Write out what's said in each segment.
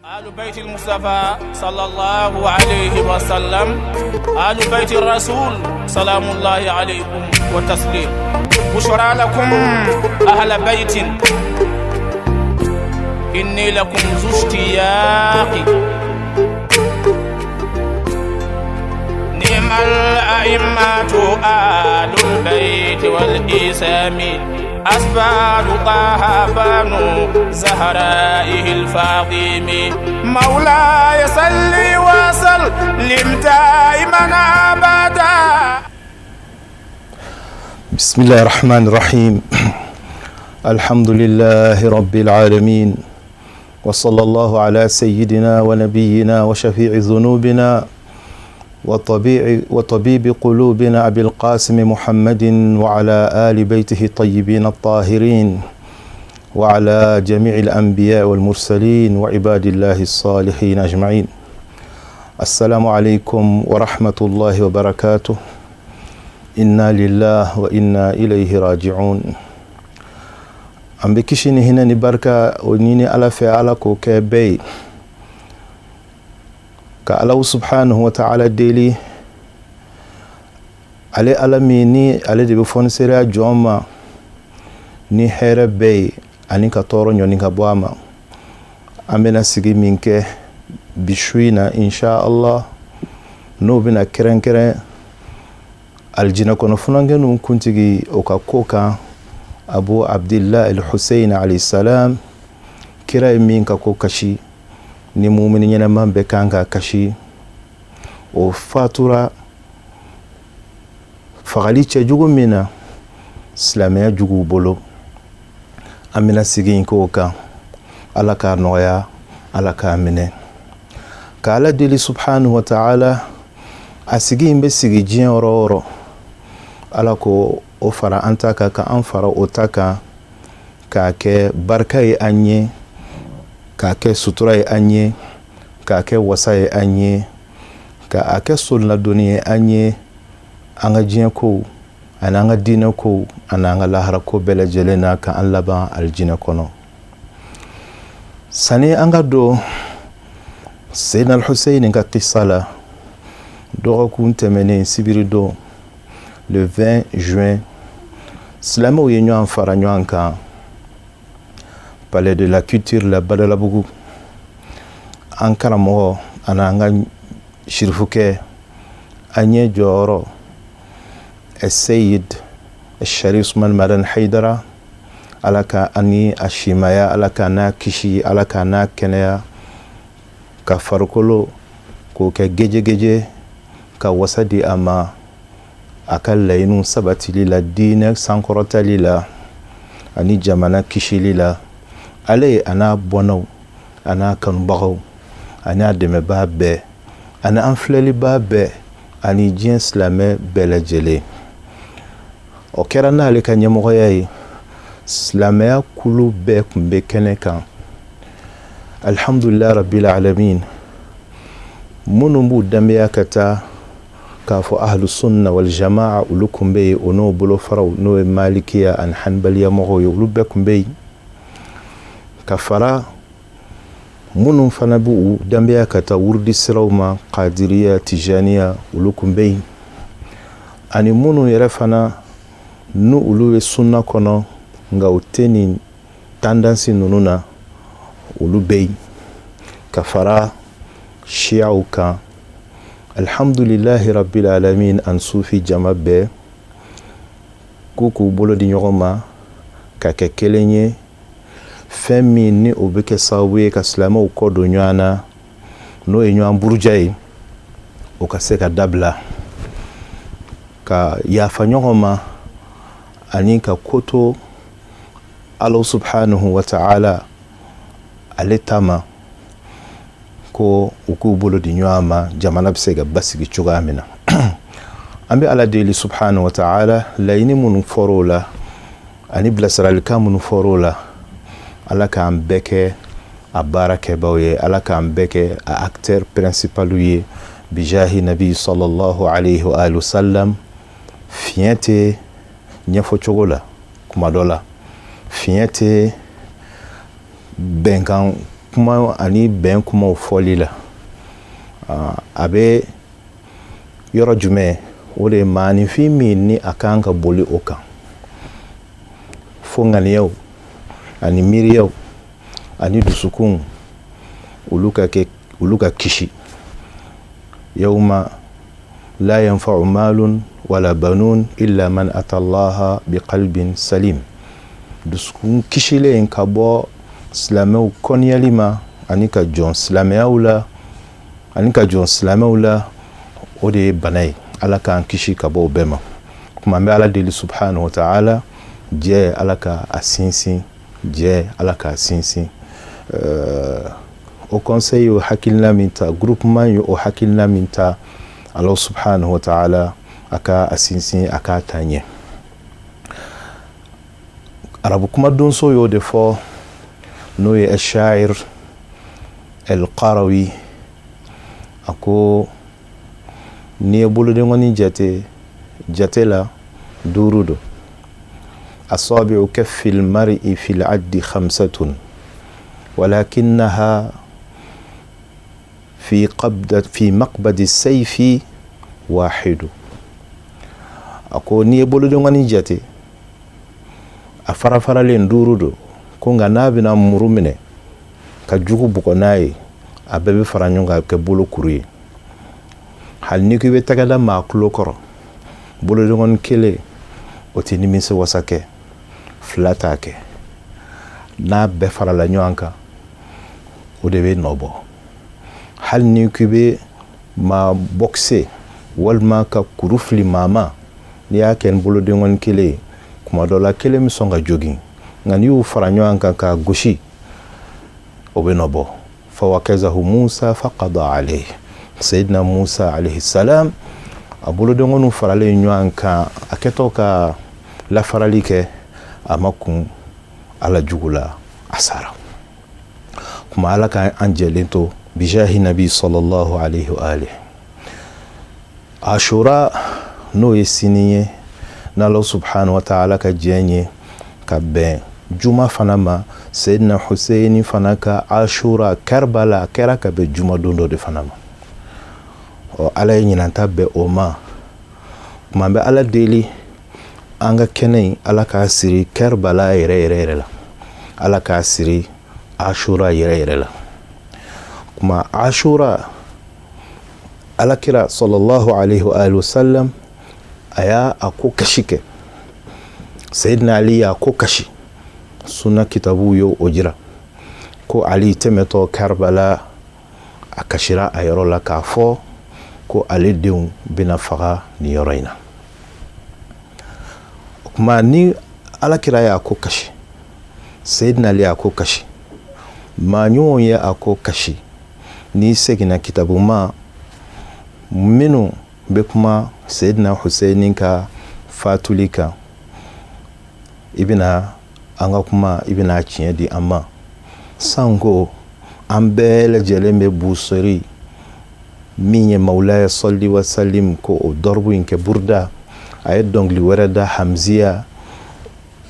آل بيت المصطفى صلى الله عليه وسلم، آل بيت الرسول، سلام الله عليكم وتسليم. بشرى لكم أهل بيت، إني لكم ذو اشتياق. نعم الأئمة آل البيت والإسام، أسبال طه بنو زهرائه الفاطم. مولاي صل وسلم دائما أبدا. بسم الله الرحمن الرحيم. الحمد لله رب العالمين، وصلى الله على سيدنا ونبينا وشفيع ذنوبنا وطبيب قلوبنا أبي القاسم محمد، وعلى آل بيته الطيبين الطاهرين، وعلى جميع الأنبياء والمرسلين وعباد الله الصالحين أجمعين. السلام عليكم ورحمة الله وبركاته. إنا لله وإنا إليه راجعون. An bɛ kisi ni hinɛ ni barika o ɲini Ala fɛ, Ala k'o kɛ bɛɛ ye, ka Ala subhanahu wa ta'ala deli, ale Ala min ni ale de bɛ fɔnisereya jɔn ma ni hɛrɛ bɛɛ ye ani ka tɔɔrɔ ɲɔni ka bɔ a ma. An bɛna sigi min kɛ bi su in na, insha Allah, n'o bɛna kɛrɛnkɛrɛn alijinɛ kɔnɔ funankɛninw kuntigi o ka ko kan, Abu Abdillah al-Hussein alayhi salam, kira ye min ka ko kasi ni mumini ɲɛnama bɛɛ kan ka kasi. O fatura fagali cɛjugu min na silamɛya juguw bolo, an bɛna sigi in k'o kan. Ala k'a nɔgɔya, Ala k'a minɛ. Ka Ala deli subhanahu wa ta'ala, a sigi in bɛ sigi diɲɛ yɔrɔ o yɔrɔ, Ala ko o fara an ta kan, ka an fara o ta kan, k'a kɛ barika ye an ye, k'a kɛ sutura ye an ye, k'a kɛ wasa ye an ye, k'a kɛ soladonni ye an ye, an ka diɲɛ kow ani an ka diinɛ kow ani an ka lahara ko bɛɛ lajɛlen na, ka an laban alijinɛ kɔnɔ. Sani an ka don Seyidina Alhuseini ka kisa la, dɔgɔkun tɛmɛnen sibiri don, le 20 juin, silamɛw ye ɲɔgɔn fara ɲɔgɔn kan Palais de la Culture la Badalabugu. An karamɔgɔ ani an ka sirifukɛ, an ɲɛ jɔyɔrɔ, Seyid Sharif Usman Madani Haidara, Ala ka ani a simaya, Ala ka n'a kisi, Ala ka n'a kɛnɛya, ka farikolo k'o kɛ gejegeje, ka wasa di a ma a ka laɲiniw sabatili la, diinɛ sankɔrɔtali la ani jamana kisili la. Ale a n'a bɔnnaw, a n'a kanubagaw, a n'a dɛmɛbaa bɛɛ, ani an filɛlibaa bɛɛ, ani diɲɛ silamɛ bɛɛ lajɛlen. O kɛra n'ale ka ɲɛmɔgɔya ye, silamɛya kulu bɛɛ tun bɛ kɛnɛ kan. Alhamdulilayi rabbil alamin. Minnu b'u danbeya ka taa k'a fɔ ahlu sunna wal jamaa, olu tun bɛ yen, o n'o bolofaraw, n'o ye malikiya ani hanbaliya mɔgɔw ye, olu bɛɛ tun bɛ yen, ka fara minnu fana b'u danbeya ka taa wurudi siraw ma, kadiriya, tijaniya, olu tun bɛ yen, ani minnu yɛrɛ fana n'u olu ye sunna kɔnɔ nka u tɛ nin tendance ninnu na, olu bɛ yen, ka fara siyaw kan. Alhamdulilahi rabbil alamin. An sufi jama bɛɛ k'u k'u bolo di ɲɔgɔn ma ka kɛ kelen ye, fɛn min ni o bɛ kɛ sababu ye ka silamɛw kɔ don ɲɔgɔn na, n'o ye ɲɔgɔn buruja ye, o ka se ka dabila, ka yafa ɲɔgɔn ma ani ka ko to Ala subhanahu wa ta'ala ale ta ma, ko u k'u bolo di ɲɔgɔn ma, jamana bɛ se ka basigi cogoya min na. An bɛ Ala deli subhanahu wa ta'ala, laɲini minnu fɔr'o la ani bilasiralikan minnu fɔr'o la, Ala k'an bɛɛ kɛ a baara kɛbaaw ye, Ala k'an bɛɛ kɛ a acteur principal ye, bijahi nabi sallallahu alayhi wa alihi wasallam. Fiɲɛ tɛ ɲɛfɔ cogo la, kuma dɔ la fiɲɛ tɛ bɛnkan. kuma ani bɛn kumaw fɔli la. A bɛ yɔrɔ jumɛn? O de ye maaninfin min ni a kan ka boli o kan, fo ŋaniyaw ani miiriyaw ani dusukun, olu ka kɛ, olu ka kisi. Yawma la yanfa'u malun wala banun illa man ata Allaha biqalbin salim. Dusukun kisilen ka bɔ silamɛw kɔniyali ma ani ka jɔn silamɛyaw la ani ka jɔn silamɛw la, o de ye bana ye. Ala k'an kisi ka bɔ o bɛɛ ma. Kuma an bɛ Ala deli subhanahu wa ta'ala, jɛ Ala ka a sinsin, jɛ Ala k'a sinsin. Haut conseil y'o hakilina min ta, groupement ye o hakilina min ta, Ala subhanahu wa ta'ala a ka a sinsin, a k'a taa ɲɛ. Arabu kuma donso y'o de fɔ, n'o ye Shair El Qarawi. A ko n'i ye bolodenkɔni jate, jate la duuru don. Asabi'u kaffil mar'i fil addi khamsatun walakinnaha fi qabda fi maqbadi sayfi wahidu. A ko n'i ye bolodenkɔni jate, a farafaralen duuru don, ko nka n'a bɛna muru minɛ ka jugu bugɔ n'a ye, a bɛɛ bɛ fara ɲɔgɔn kan kɛ bolo kuru ye. Hali n'i ko i bɛ tɛgɛ da maa tulo kɔrɔ, bolodenkɔni kelen o tɛ nimisi wasa kɛ, fila t'a kɛ. N'a bɛɛ farala ɲɔgɔn kan, o de bɛ nɔ bɔ. Hali n'i ko i bɛ maa bɔkise walima ka kuru fili maa ma, n'i y'a kɛ ni bolodenkɔni kelen ye, kuma dɔ la kelen bɛ sɔn ka jogin, nka n'i y'u fara ɲɔgɔn kan k'a gosi, o bɛ nɔ bɔ. Fawakazahu Musa faqada alayhi. Seydina Musa alayhi salam, a bolodenkɔniw faralen ɲɔgɔn kan, a kɛtɔ ka lafarali kɛ, a ma kun Ala jugu la, a sara. Kuma Ala ka an jɛlen to bijahi nabi sallallahu alayhi wa alihi. Ashura, n'o ye sini ye, n'Ala subhanahu wa ta'ala ka diɲɛ ye, ka bɛn juma fana ma. Seydina Huseyini fana ka Ashura Karbala, a kɛra ka bɛn juma don dɔ de fana ma. Ɔ, Ala ye ɲinanta bɛn o ma. Kuma bɛ Ala deli, an ka kɛnɛ in, Ala k'a siri Karbala yɛrɛ yɛrɛ yɛrɛ la, Ala k'a siri Ashura yɛrɛ yɛrɛ la. Kuma Ashura, Alakira sallallahu alaihi wa alihi wasallam, a y'a a ko kasi kɛ. Seyidina Ali y'a ko kasi. Sunna kitabu y'o o jira ko Ali tɛmɛtɔ Karbala, a kasira a yɔrɔ la k'a fɔ ko ale denw bɛna faga nin yɔrɔ in na. O kuma, ni Alakira y'a ko kasi, Seyidina Ali y'a ko kasi, maa ɲɔgɔn ye a ko kasi, n'i seginna kitabu ma minnu bɛ kuma Seyidina Huseyini ka fatuli kan, i bɛna an ka kuma, i bɛna tiɲɛ di an ma. Sanko an bɛɛ lajɛlen bɛ Busiri min ye Mawulaya sɔli wa salim, ko o dɔrɔbu in kɛ buruda, a ye dɔnkili wɛrɛ da Hamziya.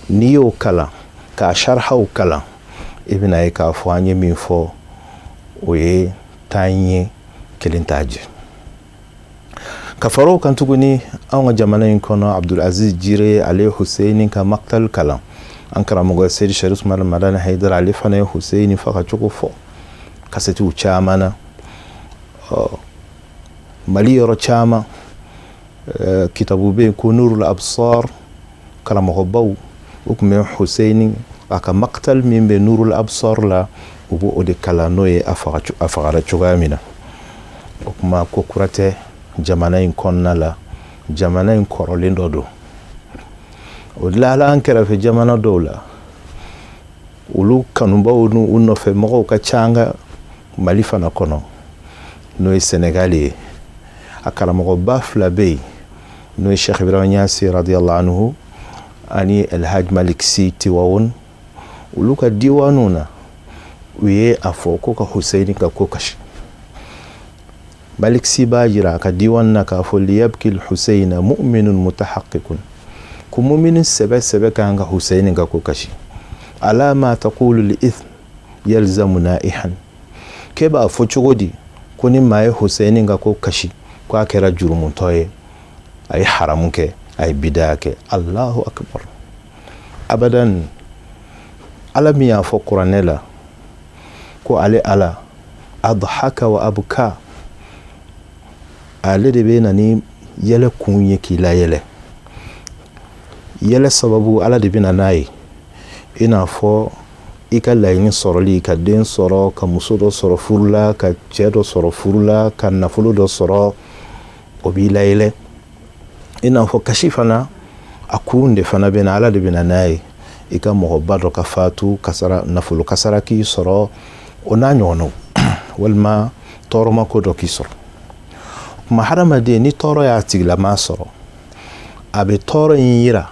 N'i y'o kalan k'a sarihaw kalan, i bɛna ye k'a fɔ an ye min fɔ, o ye taa ye kelen t'a jɛ. Ka fara o kan tuguni, anw ka jamana in kɔnɔ, Abdulaziz Jire, ale ye Huseyini ka maktal kalan. An karamɔgɔ Seyidi Sharif Usman Madani Haidara, ale fana ye Huseyini faga cogo fɔ kasɛtiw caman na. Mali yɔrɔ caman, kitabu bɛ yen ko Nurul Absar. Karamɔgɔbaw, u tun bɛ Huseyini a ka maktal min bɛ Nurul Absar la, u b'o de kalan, n'o ye a fagara cogoya min na. O kuma, ko kura tɛ jamana in kɔnɔna la, jamana in kɔrɔlen dɔ don. O de la, ala an kɛrɛfɛ jamana dɔw la, olu kanubaw n'u nɔfɛ mɔgɔw ka ca an ka Mali fana kɔnɔ, n'o ye Senegali ye. A karamɔgɔba fila bɛ yen, n'o ye Sheikh Ibrahim Niasse radiyallahu anhu ani Elhaj Malik Sy Tiwawon. Olu ka diwaniw na, u ye a fɔ ko ka Huseyini ka ko kasi. Malik Sy b'a jira a ka diwan na k'a fɔ liyabkil Huseyina mu'minun mutahaqqikun, ko mumini sɛbɛ sɛbɛ kan ka Huseyini ka ko kasi. Ala ma taqulu li ithm yalzamu naihan. K'e b'a fɔ cogo di ko ni maa ye Huseyini ka ko kasi ko a kɛra jurumutɔ ye, a ye haramu kɛ, a ye bidaya kɛ? Allahu akbar. Abadan. Ala min y'a fɔ kuranɛ la ko ale Ala adhaka wa abuka, ale de bɛ na ni yɛlɛ kun ye k'i layɛlɛ. Yɛlɛ sababu Ala de bɛ na n'a ye, i n'a fɔ i ka laɲini sɔrɔli, ka den sɔrɔ, ka muso dɔ sɔrɔ furu la, ka cɛ dɔ sɔrɔ furu la, ka nafolo dɔ sɔrɔ, o b'i layɛlɛ. I n'a fɔ kasi fana, a kun de fana bɛ na, Ala de bɛ na n'a ye, i ka mɔgɔba dɔ ka fatu, kasara, nafolo kasara k'i sɔrɔ, o n'a ɲɔgɔnnaw, walima tɔɔrɔmako dɔ k'i sɔrɔ. Kuma hadamaden ni tɔɔrɔ y'a tigilama sɔrɔ, a bɛ tɔɔrɔ in yira,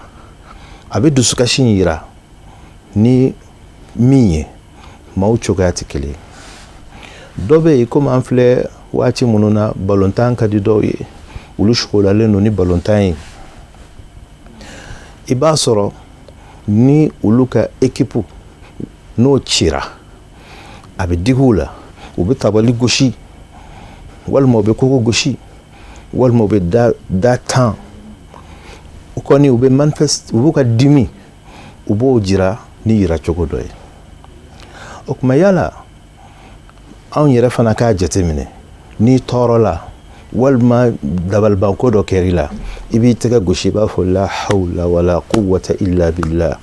a bɛ dusukasi in yira ni min ye, maaw cogoya tɛ kelen ye. Dɔ bɛ yen, komi an filɛ waati minnu na, balontan ka di dɔw ye, olu sugolalen don ni balontan ye. I b'a sɔrɔ ni olu ka ekipu n'o cira, a bɛ digi u la, u bɛ tabali gosi, walima u bɛ kogo gosi, walima u bɛ da tan. O kɔni, u bɛ manifeste, u b'u ka dimi, u b'o jira ni yira cogo dɔ ye. O tuma, yala anw yɛrɛ fana k'a jateminɛ, n'i tɔɔrɔla walima dabalibanko dɔ kɛr'i la, i b'i tɛgɛ gosi, i b'a fɔ la hawla wala quwwata illa billah,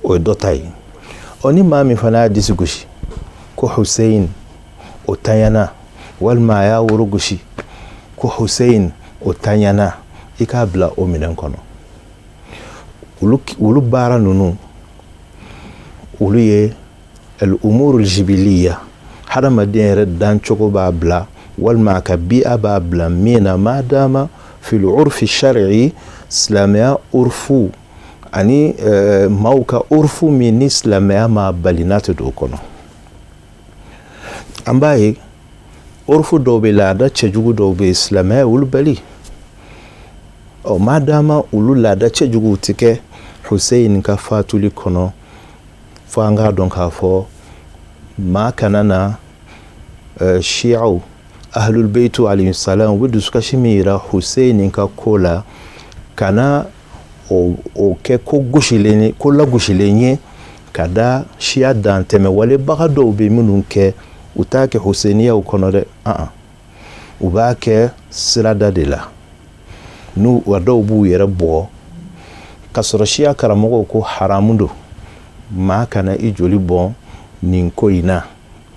o ye dɔ ta ye. Ɔ, ni maa min fana y'a disi gosi ko Hussein o tanyana, walima a y'a woro gosi ko Hussein o tanyana, i k'a bila o minɛn kɔnɔ. Olu baara ninnu, olu ye al-umuru al-jibiliya, hadamaden yɛrɛ dancogo b'a bila, walima a ka bi'a b'a bila min na, ma dama fil urfi shar'i, silamɛya urfu ani maaw ka urfu min ni silamɛya m'a bali, n'a tɛ don o kɔnɔ. An b'a ye urfu dɔw bɛ, laada cɛjugu dɔw bɛ yen, silamɛya olu bali. Ɔ, ma dama olu laada cɛjuguw tɛ kɛ Hussein ka fatuli kɔnɔ, fo an k'a dɔn k'a fɔ maa kana na shiaw ahlul beitu alayhi salam, u bɛ dusukasi min yira Hussein ka ko la, kana o kɛ ko gosilen, ko lagosilen ye ka da siya dantɛmɛ walebaga dɔw bɛ minnu kɛ. U t'a kɛ Husseiniyaw kɔnɔ dɛ, an u b'a kɛ sirada de la, n'u wa dɔw b'u yɛrɛ bugɔ, ka sɔrɔ siya karamɔgɔw ko haramu don, maa kana i joli bɔn nin ko in na.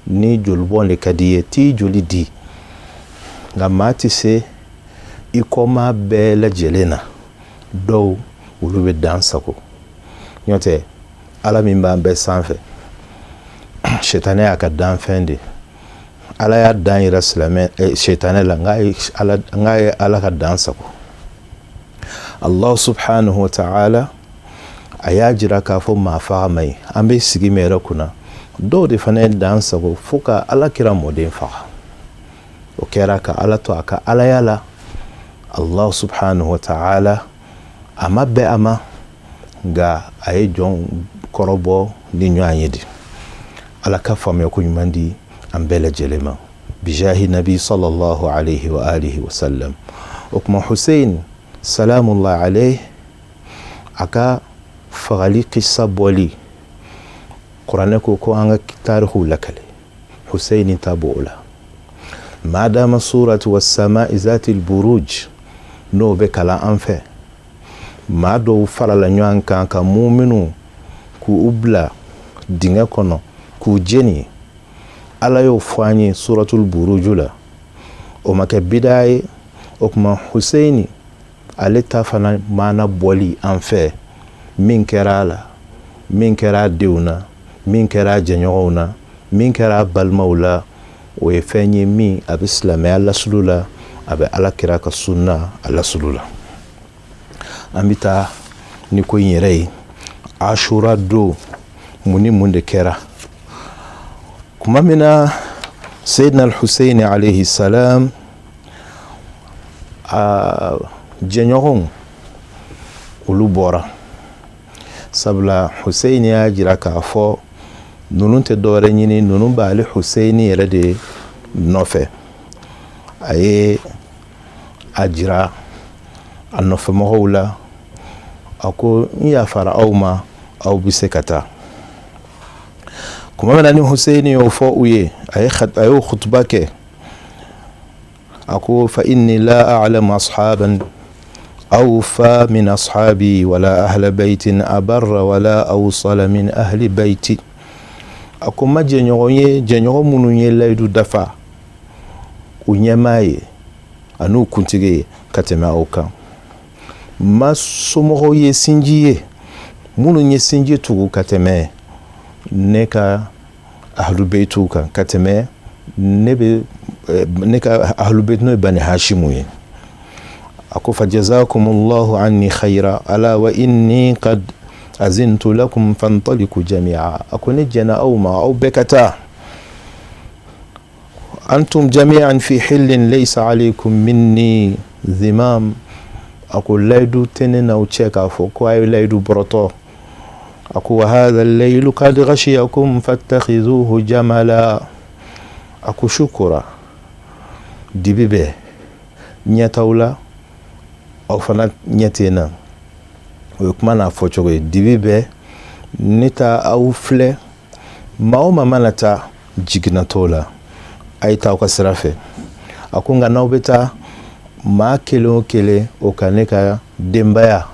Ni jolibɔn de ka di i ye, t'i joli di, nka maa tɛ se i kɔma bɛɛ lajɛlen na. Dɔw olu bɛ dan sago, n'o tɛ Ala min b'an bɛɛ sanfɛ, sitanɛ y'a ka danfɛn de, Ala y'a dan yira silamɛ sitanɛ la, nk'a ye Ala ka dan sago. Allah subhanahu wa ta'ala a y'a jira k'a fɔ maa faga man ɲi. An bɛ sigi min yɛrɛ kunna, dɔw de fana ye dan sago fo ka Ala kira mɔden faga. O kɛra ka Ala to a ka alaya la. Allah subhanahu wa ta'ala a ma bɛn a ma, nka a ye jɔn kɔrɔbɔ ni ɲɔgɔn ye de. Ala ka faamuya ko ɲuman di an bɛɛ lajɛlen ma, bijahi nabi sallallahu alayhi wa alihi wa sallam. O tuma, Hussein salamullah alayhi, a ka fagali kisa bɔli, kuranɛ ko ko an ka tarihuw lakale, Hussein ta b'o la. Madama suratu wasama'i zatil buruj n'o bɛ kalan an fɛ, maa dɔw farala ɲɔgɔn kan ka muminw k'u bila dingɛ kɔnɔ k'u jeni, Ala y'o fɔ an ye suratul buruju la, o ma kɛ bida ye. O tuma, Huseini ale ta fana maana bɔli an fɛ, min kɛra a la, min kɛra a denw na, min kɛra a jɛɲɔgɔnw na, min kɛra a balimaw la, o ye fɛn ye min a bɛ silamɛya lasulu la, a bɛ Ala kira ka sunna a lasulu la. An bɛ taa ni ko in yɛrɛ ye. Ashura don, mun ni mun de kɛra? Kuma min na Seyidina Al-Hussein alayhi salam a jɛɲɔgɔnw olu bɔra, sabula Hussein y'a jira k'a fɔ Ninnu tɛ dɔwɛrɛ ɲini, ninnu b'ale Huseyini yɛrɛ de nɔfɛ. A ye a jira a nɔfɛmɔgɔw la, a ko n yafara aw ma, aw bɛ se ka taa. Kuma min na ni Huseyini y'o fɔ u ye, a y'o kutuba kɛ, a ko fa inni la a'lamu ashaban awfa min ashabi wala ahla baytin abarra wala awsala min ahli bayti. A ko n ma jɛɲɔgɔn ye, jɛɲɔgɔn minnu ye layidu dafa u ɲɛmaa ye an'u kuntigi ye ka tɛmɛ aw kan. N ma somɔgɔw ye, sinji ye, minnu ye sinji tugu ka tɛmɛ ne ka ahlubeyituw kan, ka tɛmɛ ne bɛ ne ka ahlubeyit, n'o ye Bani Hashimu ye. A ko fa jazakumullahu anni khayra ala wa inni qad azintu lakum fantaliku jami'a. A ko ne jɛnna aw ma, aw bɛɛ ka taa. Antum jami'an fi hillin laysa alaykum minni zimam. A ko layidu tɛ ne n'aw cɛ k'a fɔ ko a ye layidu bɔrɔtɔ. A ko wa hadha al-laylu qad ghashiyakum fattakhizuhu jamala. A ko su kora, dibi bɛ ɲɛ t'aw la, aw fana ɲɛ tɛ n na. O ye kuma n'a fɔcogo ye. Dibi bɛ ne ta aw filɛ, maa o maa mana taa jiginna t'o la, a ye taa aw ka sira fɛ. A ko nka n'aw bɛ taa, maa kelen o kelen o ka ne ka denbaya,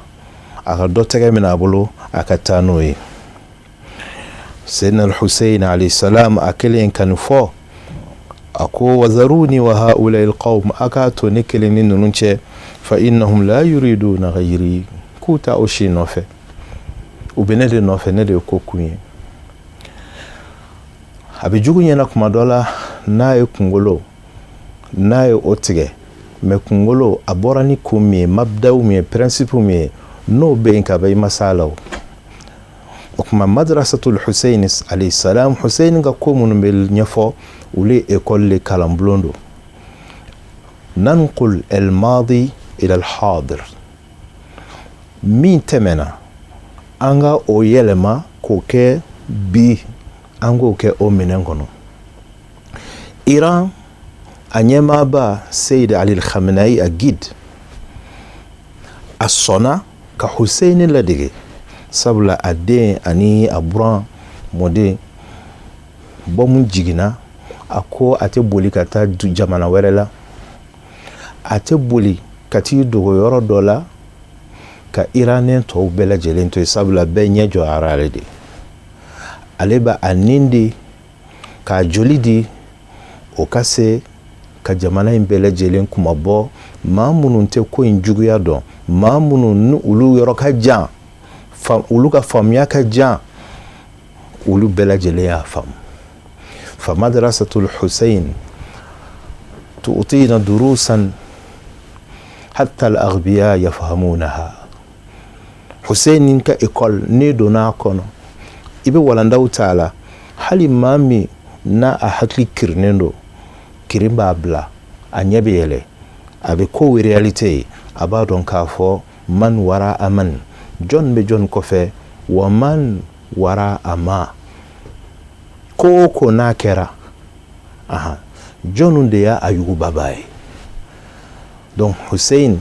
a ka dɔ tɛgɛ minɛ a bolo, a ka taa n'o ye. Seydina Alhusein alayhi salam, a kelen ka nin fɔ, a ko wazaruni wa haulai alqawm, a k'a to ne kelen ni ninnu cɛ, fa innahum la yuriduna ghayri, k'u t'aw si nɔfɛ, u bɛ ne de nɔfɛ, ne de ye ko kun ye. A bɛ jugu ɲɛna kuma dɔ la n'a ye kunkolo, n'a ye o tigɛ, mais kunkolo a bɔra ni kun min ye, mabdaw min ye, principe min ye, n'o bɛ yen ka ban, i ma s'a la. O o tuma madrasatul Hussein alayhi salam, Hussein ka ko minnu bɛ ɲɛfɔ, olu ye école le, kalanbulon don. Nanqul el madi ila al hadir, min tɛmɛna, an ka o yɛlɛma k'o kɛ bi, an k'o kɛ o minɛn kɔnɔ. Iran a ɲɛmaaba Seyid Ali Khamenei, a guide, a sɔnna ka Hussein ladege, sabula a den ani a buran mɔden bɔmu jiginna. A ko a tɛ boli ka taa jamana wɛrɛ la, a tɛ boli ka t'i dogo yɔrɔ dɔ la ka iranien tɔw bɛɛ lajɛlen to yen, sabula bɛɛ ɲɛ jɔyara ale de. Ale b'a a nin di k'a joli di, o ka se ka jamana in bɛɛ lajɛlen kunmabɔ. Maa minnu tɛ ko in juguya dɔn, maa minnu ni olu yɔrɔ ka jan, olu ka faamuya ka jan, olu bɛɛ lajɛlen y'a faamu. Fa madrasatul Hussein tu'tina durusan hatta al-aghbiya yafhamunaha. Hussein ka école, n'i donna a kɔnɔ, i bɛ walandaw t'a la, hali maa min n'a a hakili kirinen don, kirin b'a bila, a ɲɛ bɛ yɛlɛ, a bɛ kow réalité ye, a b'a dɔn k'a fɔ man wara a man, jɔn bɛ jɔn kɔfɛ, wa man wara a ma, ko o ko n'a kɛra, ahan, jɔnnu de y'a yugubaba ye. Donc Hussein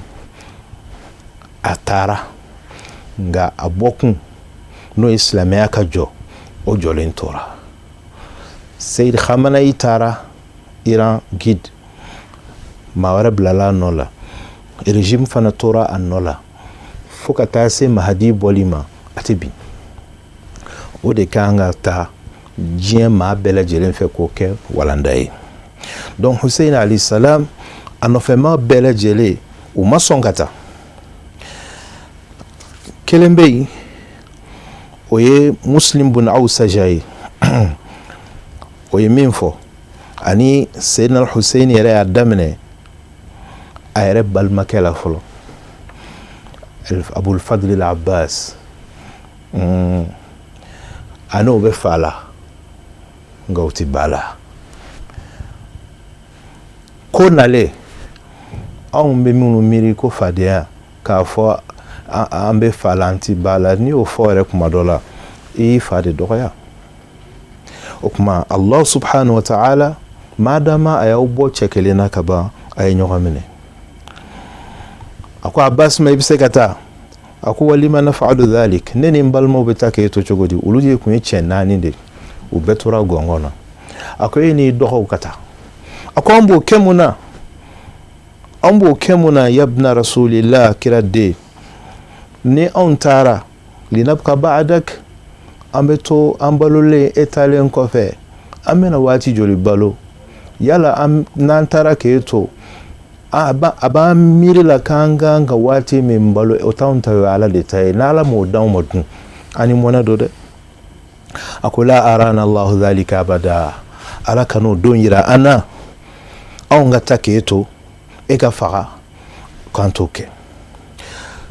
a taara, nka a bɔkun, n'o ye silamɛya ka jɔ, o jɔlen tora. Seyid Khamenei taara, Iran guide, maa wɛrɛ bilala a nɔ la, régime fana tora a nɔ la fo ka taa se Mahadi bɔli ma. A tɛ bin. O de kan ka ta diɲɛ maa bɛɛ lajɛlen fɛ k'o kɛ walanda ye. Donc Hussein alayhi salam, a nɔfɛmaa bɛɛ lajɛlen, u ma sɔn ka taa. Kelen bɛ yen, o ye Muslim bun Awsaja ye. O ye min fɔ, ani Seyidina Hussein yɛrɛ y'a daminɛ a yɛrɛ balimakɛ la fɔlɔ, Abul Fadl al-Abbas. A n'o bɛ fa la, nka o tɛ ba la. Ko nalen, anw bɛ minnu miiri ko fadenya, k'a fɔ an bɛ fa la, an tɛ ba la, n'i y'o fɔ yɛrɛ kuma dɔ la, i y'i fa de dɔgɔya. O tuma Allah subhanahu wa ta'ala, madama a y'aw bɔ cɛ kelen na ka ban, a ye ɲɔgɔn minɛ. A ko Abbas ma, i bɛ se ka taa. A ko walima naf'alu dhalik, ne ni n balimaw bɛ taa k'e to cogo di? Olu de tun ye cɛ naani de, u bɛɛ tora gɔngɔn na. A ko e n'i dɔgɔw ka taa. A ko an b'o kɛ mun na? An b'o kɛ mun na, yabna rasulillah, kira den? Ni anw taara, linabka ba'dak, an bɛ to an balolen e taalen kɔfɛ, an bɛna waati joli balo? Yala n'an taara k'e to, a b'an miiri la k'an kan ka waati min balo, o t'anw ta ye, Ala de ta ye. N'Ala m'o d'anw ma dun, an ni mɔnɛ don dɛ. A ko la arana Allahu dhalika abada, Ala kan'o don yira an na, anw ka taa k'e to, e ka faga, k'an t'o kɛ.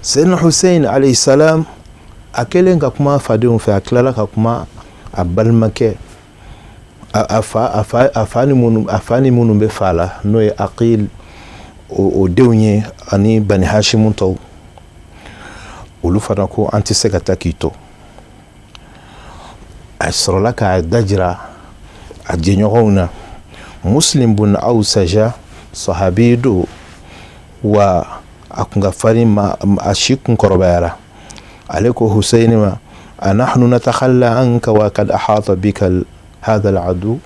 Seydina Hussein alayhi salam, a kɛlen ka kuma fadenw fɛ, a tilala ka kuma a balimakɛ, a fa a fa a fa ni minnu a fa ni minnu bɛ fa la, n'o ye Aqil o denw ye, ani Bani Hashimu tɔw. Olu fana ko an tɛ se ka taa k'i to. A sɔrɔla k'a dajira a jɛɲɔgɔnw na. Muslim bun Awsaja, sahabi don wa, a kun ka farin, ma a si kun kɔrɔbayara. Ale ko Hussein ma, anahnu natakhalla anka wa kad ahata bika hadha al'adu?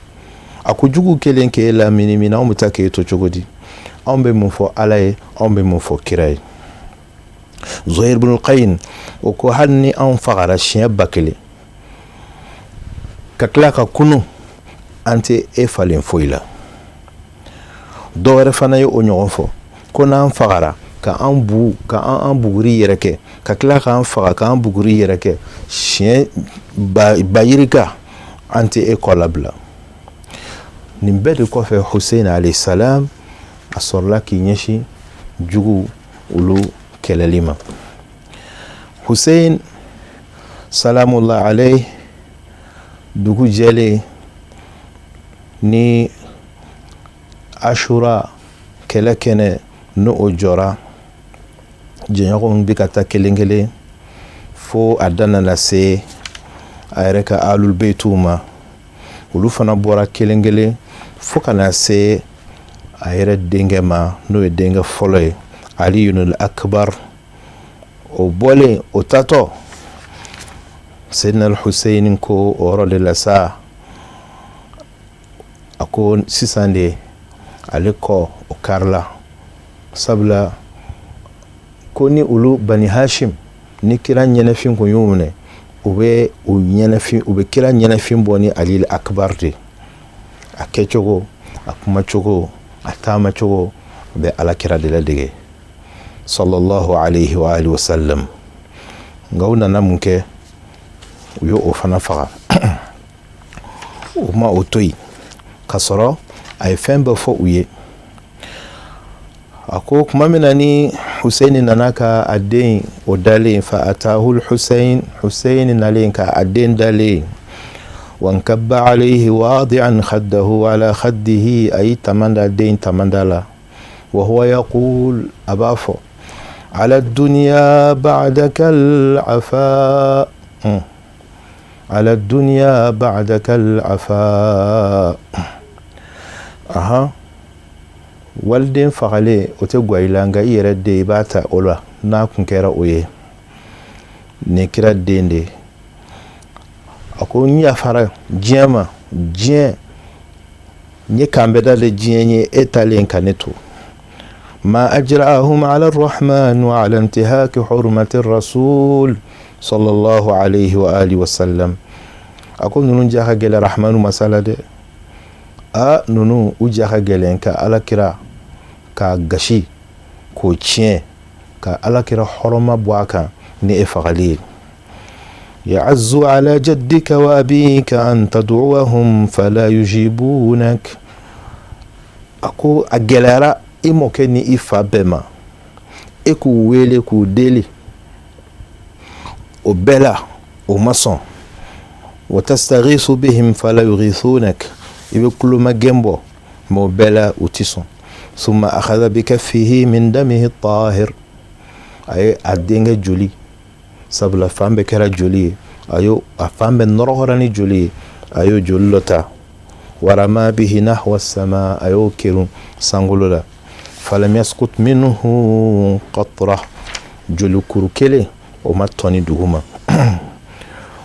A ko jugu kelen k'e lamini min, anw bɛ taa k'e to cogo di? Anw bɛ mun fɔ Ala ye? Anw bɛ mun fɔ kira ye? Zuhair ibn Qayn, o ko hali ni anw fagara siɲɛ 1000 ka tila ka kunu, an tɛ e falen foyi la. Dɔw wɛrɛ fana ye o ɲɔgɔn fɔ, ko n'an fagara ka an bu ka an buguri yɛrɛ kɛ, ka tila k'an faga k'an buguri yɛrɛ kɛ siɲɛ ba yirika, an tɛ e kɔ labila. Nin bɛɛ de kɔfɛ, Hussein alayhi salam, a sɔrɔla k'i ɲɛsin jugu olu kɛlɛli ma. Hussein salamullah alayhi, dugu jɛlen ni Ashura kɛlɛ kɛnɛ n'o o jɔra, jɛɲɔgɔnw bɛ ka taa kelen kelen fo a da nana se a yɛrɛ ka alul beyituw ma. Olu fana bɔra kelen kelen fo ka na se a yɛrɛ denkɛ ma, n'o ye denkɛ fɔlɔ ye, Aliyunul Akbar. O bɔlen, o tatɔ, Seydina Hussein ko o yɔrɔ de la sa, a ko sisan de ale kɔ o karila, sabula ko ni olu Bani Hashim ni kira ɲɛnɛfin kun y'u minɛ, u bɛ u ɲɛnɛfin, u bɛ kira ɲɛnɛfin bɔ ni Alil Akbar de. A kɛcogo, a kumacogo, a taamacogo bɛ Ala kira de ladege sallallahu alayhi wa alihi wa sallam. Nka u nana mun kɛ? U ye o fana faga. U ma o to yen, ka sɔrɔ a ye fɛn bɛɛ fɔ u ye. A ko tuma min na ni Hussein nana ka a den o dalen, fa atahu Hussein, Hussein nalen ka a den dalen, wankabba alayhi wadi'an khaddahu ala khaddihi, a y'i taman da den tamanda la, wa huwa yaqul, a b'a fɔ, ala dunya ba'daka al-afa, ala dunya ba'daka al-afa. Aha, waliden fagalen o tɛ gwa i la, nka i yɛrɛ den, i b'a ta o la. N'a kun kɛra o ye, nin kira den de. A ko n yafara diɲɛ ma, diɲɛ n ye kanbɛda de diɲɛ ye, e talen ka ne to. Ma ajra'ahum ala rahman wa ala intihaki hurmati rasul sallallahu alayhi wa alihi wa sallam. A ko ninnu ja ka gɛlɛn Rahmanu masala dɛ. A ninnu u ja ka gɛlɛn ka Ala kira k'a gasi k'o tiɲɛ, ka Ala kira hɔrɔma bɔ a kan ni e fagali ye. Ya'azzu ala jaddika wa abika an tad'uwahum fala yujibunak. A ko a gɛlɛyara i mɔkɛ ni i fa bɛɛ ma, e k'u wele k'u deli, o bɛɛ la o ma sɔn. Wa tastaghisu bihim fala yughithunak, i bɛ kulomagɛn bɔ, mais o bɛɛ la u ti sɔn. Summa akhadha bikaffihi min damihi tahir, a ye a denkɛ joli, sabula fan bɛɛ kɛra joli ye, a y'o a fan bɛɛ nɔrɔkɔra ni joli ye, A y'o joli dɔ ta, warama bihi nahwa sama, a y'o kerun sankolo la. Falam yaskut minhu qatra, jolikuru kelen o ma tɔni duguma.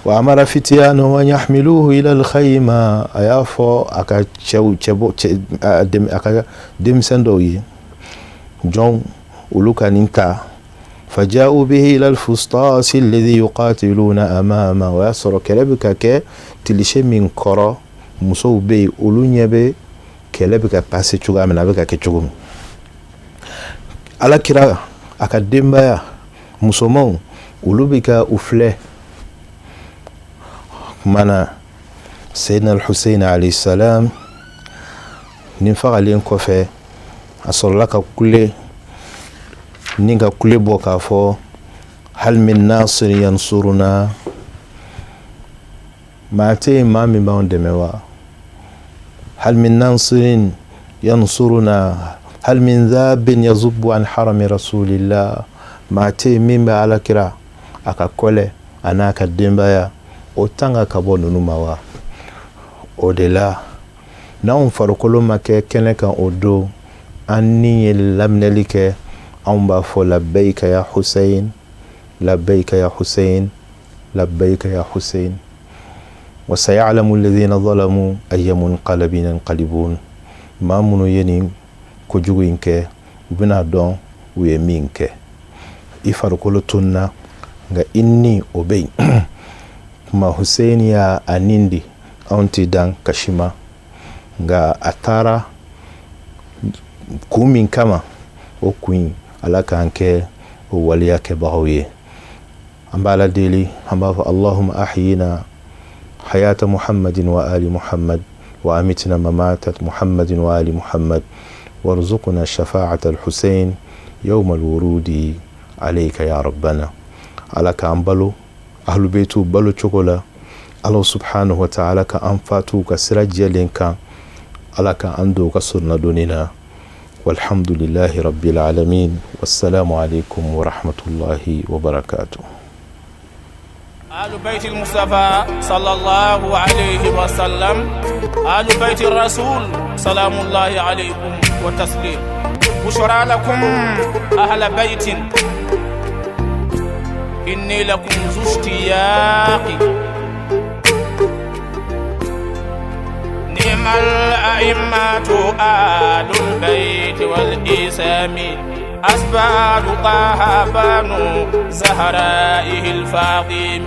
Wa amara fitiyanahu an yahmiluhu ila alkhayma, a y'a fɔ a ka cɛw cɛbɔ a ka denmisɛn dɔw ye, jɔn olu ka nin ta. Faja'u bihi ila alfustasi alladhi yuqatiluna amama, o y'a sɔrɔ kɛlɛ bɛ ka kɛ tilise min kɔrɔ, musow bɛ yen, olu ɲɛ bɛ kɛlɛ bɛ ka pase cogoya min na, a bɛ ka kɛ cogo min. Ala kira a ka denbaya musomanw, olu bɛ ka u filɛ. Kuma na Seyidina Alhusein alayhi salam nin fagalen kɔfɛ, a sɔrɔla ka kule ni ka kule bɔ k'a fɔ: hal min nasirin yansuruna, maa tɛ yen maa min b'anw dɛmɛ wa? Hal min nasirin yansuruna, hal min dhabin yazubu an harami rasulillah, maa tɛ yen min bɛ ala kira a ka kɔlɛ a n'a ka denbaya o tanga ka bɔ ninnu ma wa? O de la n'anw farikolo ma kɛ kɛnɛ kan o don, an ni ye laminɛli kɛ, anw b'a fɔ: labbayika ya Hussein, labbayika ya Hussein, labbayika ya Hussein. Wa sayalamu alladhina zalamu ayya munqalabin yanqalibun. Maa minnu ye nin kojugu in kɛ, u bɛna dɔn u ye min kɛ. I farikolo tunna, nka i ni o bɛ yen. Kuma Hussein y'a a nin di, anw tɛ dan kasi ma, nka a taara kun min kama, o kun in, Ala k'an kɛ o waleya kɛbagaw ye. An b'Ala deli, an b'a fɔ: Allahumma ahyina hayata Muhammadin wa ali Muhammad, wa amitna mamatat Muhammadin wa ali Muhammad, warzuqna shafa'at al-Hussein yawm al-wurudi alayka ya rabbana. Ala k'an balo ahlubeitu balo cogo la. Ala subhanahu wa ta'ala ka an fatu ka sira jɛlen kan. Ala ka an don ka sonnadonni na. Walhamdulillahi rabbil alamin. Wassalamu alaikum wa rahmatullahi wa barakatuh. آل بيت المصطفى صلى الله عليه وسلم، آل بيت الرسول سلام الله عليكم وتسليم. بشرى لكم أهل بيت، إني لكم ذو اشتياق. نعم الأئمة آل البيت والإسام، أسباب طه بنو زهرائه الفاطم.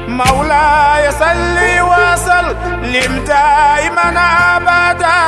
مولاي صل وسلم دائما أبدا.